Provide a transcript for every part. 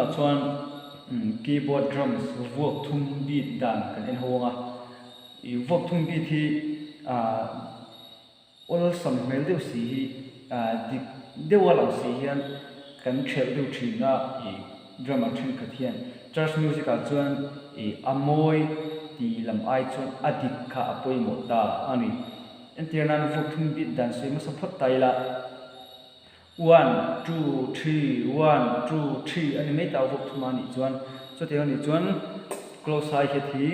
Tunah chuan keyboard drums vuak thum beat dan kan en ho ang a. Ih vuak thum beat hi ah awlsam hmel deuh si hi ah dik deuh a lang si hian kan thelh deuh thin a ih drummer thenkhat hian church music ah chuan ih a mawi tih lam ai chuan a dik kha a pawimawh ta a ni. Entir nan vuak thum beat dan sawi hmasa phawt ta ila. One, two, three, one, two, three a ni mai ta a vawk thum a nih chuan chutiang a nih chuan close hi het hi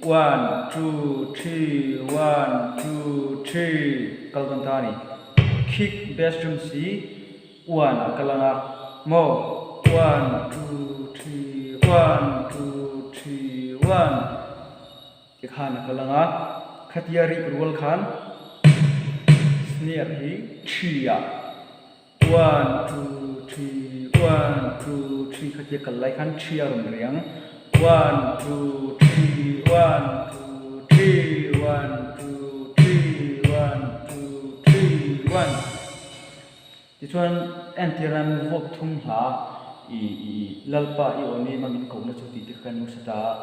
one, two, three, one, two, three kal dawn ta a ni. Kick bass drum si one a kal ang a maw one, two, three, one, two, three, one. Ti khan a kal ang a, khatia rik rual khan snare hi three ah one two three one two three khatia kal lai khan three a rawn ri ang one two three one two three one two three one two three one Tichuan entir nan vuak thum hla i i Lalpa i aw nima min kohna chu tih te kha kan hmusa ta a,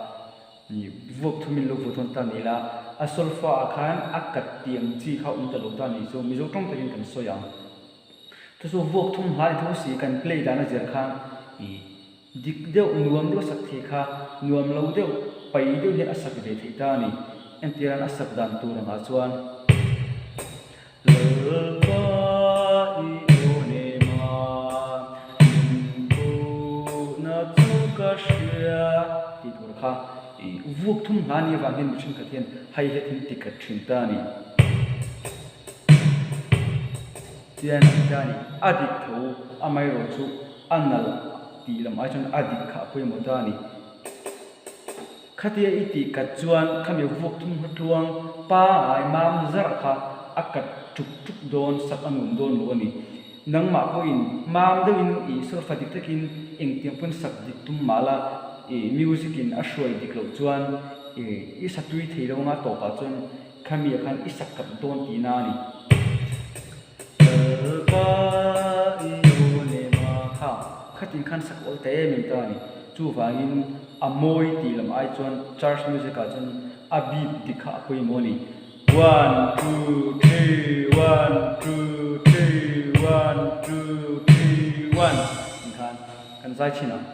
i vuak thum in lo vu tawn ta ni la, a solfa ah khan a kat tiang chi kha awm ta lo ta ni chu Mizo tawng takin kan sawi ang. Chu chu vuak thum hla ni tho si kan play dan a zir khan i dik deuh nuam deuh a sak thei kha nuam lo deuh pai deuh hian a sak ve theih ta a ni. Entir nan a sak dan tur angah chuan. Lalpa i aw nema min puhna chu ka hria tih tur kha i vuak thum hla ni avang hian mi thenkhat hian hai het in ti khat thin ta a ni. Tian a ti ta a ni. A dik tho amaherawh chu a nalh tih lam ai chuan a dik kha a pawimawh ta a ni. Khatia i tih kat chuan khami vuak thum hma tluang pangai mam zarh kha a kat tuk tuk dawn sak a nuam dawn lo a ni. Nangmah pawhin mam deuhin i solfa dik takin engtiang pawn sak dik tum mah la i music in a hruai dik loh chuan i i sa tui thei lo anga tawpah chuan khami ah khan i sak kat dawn tihna a ni. Lalpa i unema kha khatin khan sak awl ta em em ta a ni. Chuvangin a mawi tih lam ai chuan church music ah chuan a beat dik kha a pawimawh a ni. One two three one two three one two three one tih khan kan zai thin ang.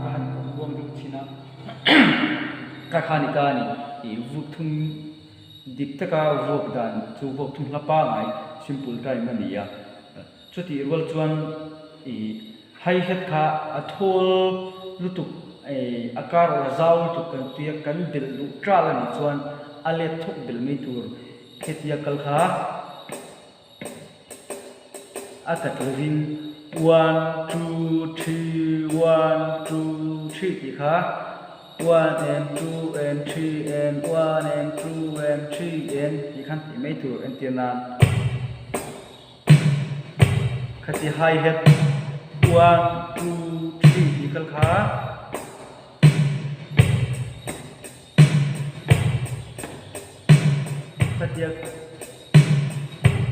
Ka han kawm buang deuh thin a, ka kha ni ta a ni. Ih vuak thum dik taka vuak dan chu vuak thum hla pangai simple time a ni a. Chutih rual chuan ih hi hat kha a thawl lutuk ih a kar a zau lutuk kan tia kan belh duh tal a nih chuan a let thawk belh mai tur hetia kal kha. A kat lovin one two three one two three tih kha one and two and three and one and two and three and tih khan tih mai tur entir nan khati hi hat one two three tih kal kha. Khatia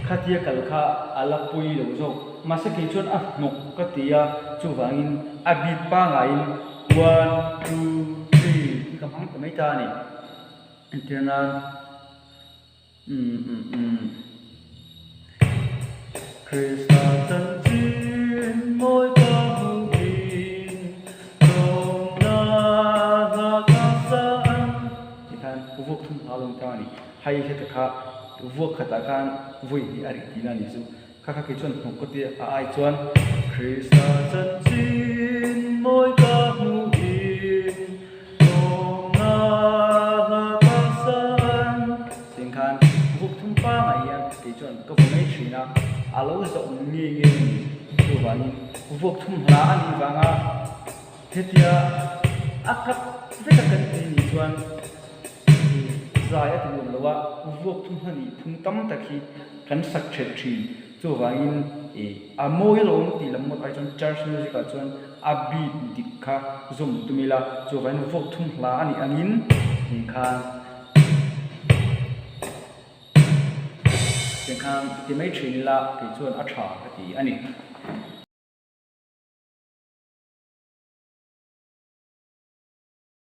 khatia kal kha a la pui lo zawk. Mahse kei chuan a hnawk ka ti a, chuvangin a beat pangaiin one two three tih ka hmang ta mai ta a ni. Entir nan umm umm umm Krista chanchin mawi ka hmuhin tlawmna hla ka sa ang tih khan vuak thum hla lawng ta a ni. Hei heta kha vuak khatah khan vawi hnih a rih tihna a ni chu. Kha kha kei chuan hnawk ka ti a ai chuan Krista chanchin mawi ka hmuhin tlawmna hla ka san tiang khan vuk thum pangai hian kei chuan ka vu mai thin a, a lo zawh nge nge a ni. Chuvangin vuak thum hla a nih vanga hetia a kap veka kan ti nih chuan Zai a ti nuam lo a, vuak thum hmanh phung tam tak hi kan sak thelh thin. Chuvangin ih a mawi alawm tih lam ngawt ai chuan church music ah chuan a beat dik kha zawm tum ila, chuvangin vuak thum hla a nih angin ih khan tiang khan ti mai thin ila kei chuan a tha ka ti a ni.